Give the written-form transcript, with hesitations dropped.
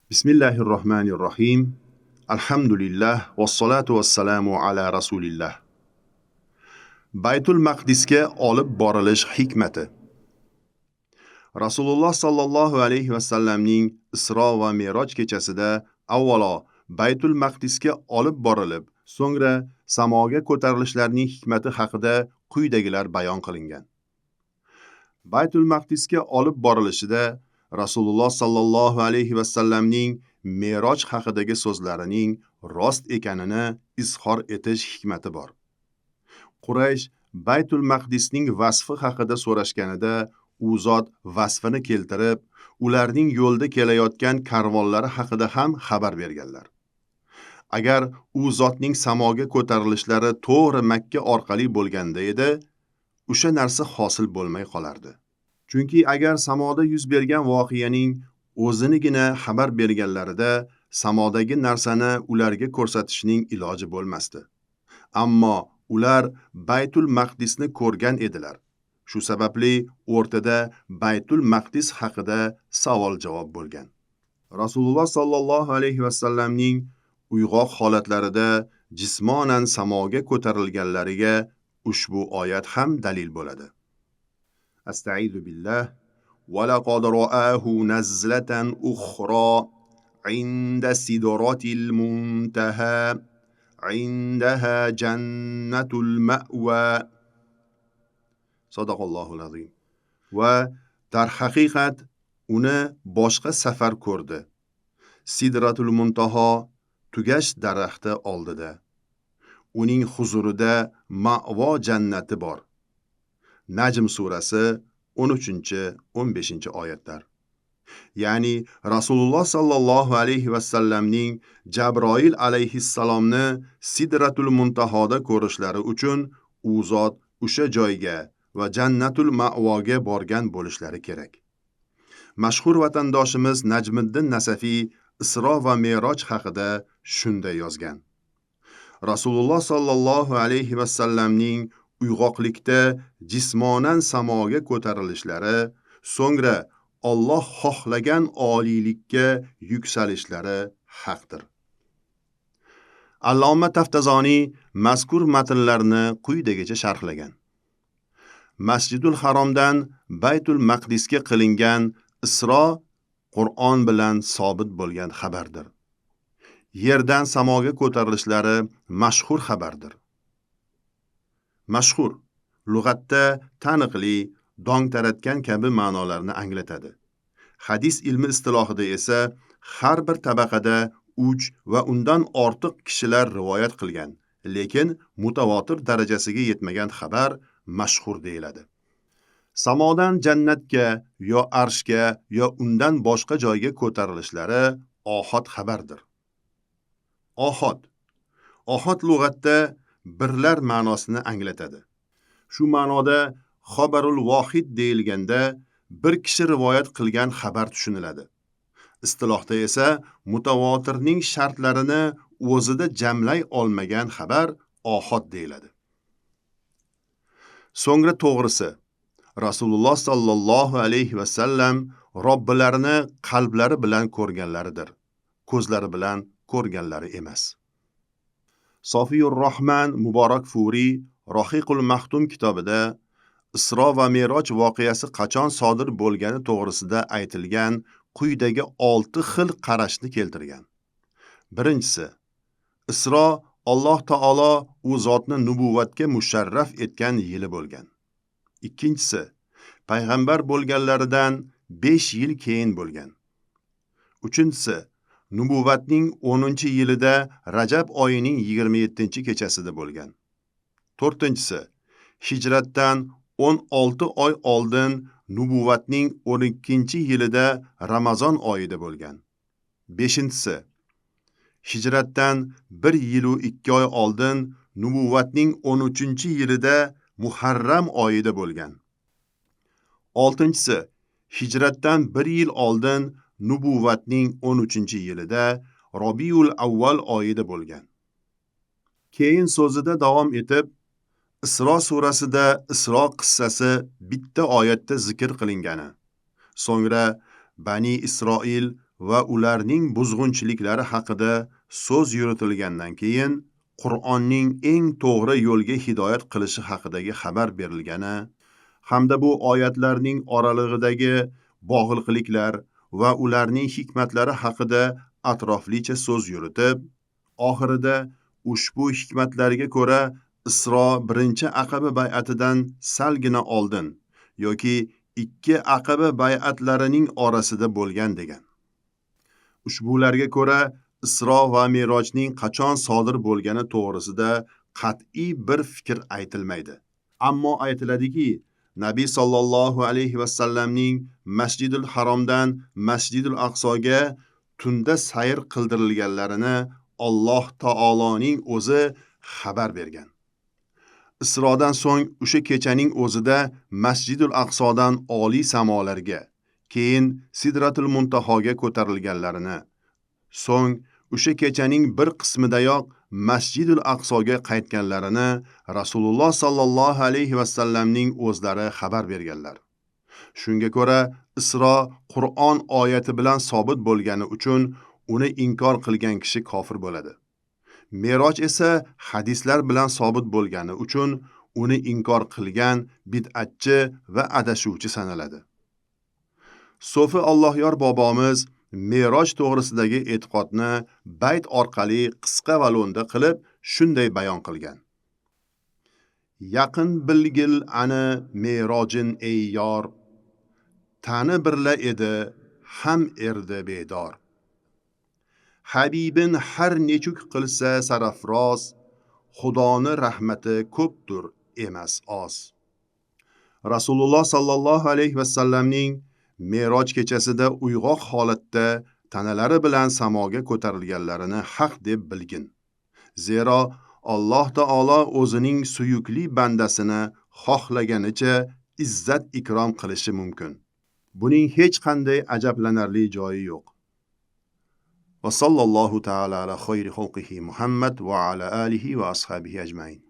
Bismillahirrohmanirrohim. Alhamdulillah vassalotu vassalamu ala rasulillah. Baytul Maqdisga olib borilish hikmati. Rasululloh sallallohu alayhi va sallamning Isro va Meroj kechasida avvalo Baytul Maqdisga olib borilib, so'ngra samoga ko'tarilishlarining hikmati haqida quyidagilar bayon qilingan. Baytul Maqdisga olib borilishida Rasululloh sallallohu alayhi va sallamning Meroj haqidagi so'zlarining rost ekanini izhor etish hikmati bor. Quraysh Baytul Maqdisning vasfi haqida so'rashganida u zot vasfini keltirib, ularning yo'lda kelayotgan karvonlari haqida ham xabar berganlar. Agar u zotning samoga ko'tarilishlari to'g'ri Makka orqali bo'lganda edi, o'sha narsa hosil bo'lmay qolardi. Chunki agar samoda yuz bergan voqeaning o'zinigina xabar berganlarida samodagi narsani ularga ko'rsatishning iloji bo'lmasdi. Ammo ular Baytul Maqdisni ko'rgan edilar. Shu sababli o'rtada Baytul Maqdis haqida savol-javob bo'lgan. Rasululloh sallallohu alayhi va sallamning uyg'oq holatlarida jismonan samoga ko'tarilganlariga ushbu oyat ham dalil bo'ladi. Astaizu billah va laqad ra'ahu nazlatan ukhra inda sidratil muntaha indaha jannatul ma'wa. Sadaqallohul azim. Va darhaqiqat uni boshqa safar ko'rdi. Sidratul Muntaho tugash daraxti oldida. Uning huzurida ma'vo jannati bor. Najm surasi 13-15 oyatlar. Ya'ni Rasululloh sallallohu alayhi va sallamning Jabroil alayhissalomni Sidratul Muntahoda ko'rishlari uchun u zot o'sha joyga va Jannatul Ma'voga borgan bo'lishlari kerak. Mashhur vatandoshimiz Najmiddin Nasafiy Isro va Meroj haqida shunday yozgan. Rasululloh sallallohu alayhi va sallamning uyg'oqlikda jismonan samoga ko'tarilishlari, so'ngra Alloh xohlagan oliylikka yuksalishlari haqdir. Alloma Taftazoniy mazkur matnlarni quyidagicha sharhlagan. Masjidul Haromdan Baytul Maqdisga qilingan Isro Qur'on bilan sobit bo'lgan xabardir. Yerdan samoga ko'tarilishlari mashhur xabardir. Mashhur lug'atda taniqli, dong taratgan kabi ma'nolarni anglatadi. Hadis ilmi istilohida esa har bir tabaqada 3 va undan ortiq kishilar rivoyat qilgan, lekin mutavotir darajasiga yetmagan xabar mashhur deyiladi. Samodan jannatga yo arshga yo undan boshqa joyga ko'tarilishlari ohad xabardir. Ohad. Ohad lug'atda birlar ma'nosini anglatadi. Shu ma'noda xabarul vohid deyilganda bir kishi rivoyat qilgan xabar tushuniladi. Istilohda esa mutavotirning shartlarini o'zida jamlay olmagan xabar ohad deyiladi. So'ngra to'g'risi, Rasululloh sallallohu alayhi va sallam Robbilarini qalblari bilan ko'rganlaridir, ko'zlari bilan ko'rganlari emas. Sofiyur Rahman Muborak Furi Rohiqul Maxtum kitobida Isro va Meroj voqeasi qachon sodir bo'lgani to'g'risida aytilgan quyidagi 6 xil qarashni keltirgan. Birinchisi, Isro Alloh taolo u zotni nubuvvatga musharraf etgan yili bo'lgan. Ikkinchisi, payg'ambar bo'lganlaridan 5 yil keyin bo'lgan. Uchinchisi, nubuvvatning 10-yilida Rajab oyining 27-kechasida bo'lgan. To'rtinchisi, hijratdan 16 oy oldin nubuvvatning 12-yilida Ramazon oyida bo'lgan. Beshinchisi, hijratdan 1 yil 2 oy oldin nubuvvatning 13-yilida Muharram oyida bo'lgan. Oltinchisi, hijratdan 1 yil oldin nubuvvatning 13-yilida Robiul Avval oyida bo'lgan. Keyin so'zida davom etib, Isro surasida Isro qissasi bitta oyatda zikr qilingani. So'ngra Bani Isroil va ularning buzg'unchiliklari haqida so'z yuritilgandan keyin Qur'onning eng to'g'ri yo'lga hidoyat qilishi haqidagi xabar berilgani hamda bu oyatlarning oralig'idagi bog'liqliklar va ularning hikmatlari haqida atroflicha so'z yuritib, oxirida ushbu hikmatlarga ko'ra Isro birinchi Aqaba bay'atidan salgina oldin yoki ikki Aqaba bay'atlarining orasida bo'lgan degan. Ushbularga ko'ra Isro va Merojning qachon sodir bo'lgani to'g'risida qat'iy bir fikr aytilmaydi. Ammo aytiladiki, Nabiy sallallohu alayhi vasallamning Masjidul Haromdan Masjidul Aqsoga tunda sayr qildirilganlarini Alloh taoloning o'zi xabar bergan. Isrodan so'ng o'sha kechaning o'zida Masjidul Aqsodan oliy samolarga, keyin Sidratul Muntahoga ko'tarilganlarini, so'ng o'sha kechaning bir qismidayoq Masjidul Aqsoga qaytganlarini Rasululloh sallallohu alayhi vasallamning o'zlari xabar berganlar. Shunga ko'ra Isro Qur'on oyati bilan sobit bo'lgani uchun uni inkor qilgan kishi kofir bo'ladi. Meroj esa hadislar bilan sobit bo'lgani uchun uni inkor qilgan bid'atchi va adashuvchi sanaladi. So'fi Allohyor bobomiz Meroj to'g'risidagi e'tiqodni bayt orqali qisqa va lo'nda qilib shunday bayon qilgan: Yaqin bilgil ani merojin ey yor, tani birla edi ham erdi bedor. Habibin har nechuk qilsa sarafroz, Xudoni rahmati ko'pdir emas oz. Rasululloh sallallohu alayhi vasallamning Meroj kechasida uyg'oq holatda tanalari bilan samoga ko'tarilganlarini haq deb bilgin. Zero Alloh taolo o'zining suyukli bandasini xohlaganicha izzat ikrom qilishi mumkin. Buning hech qanday ajablanarli joyi yo'q. Va sallallohu taala ala xayri xalqihi Muhammad va ala alihi va ashabihi ajmain.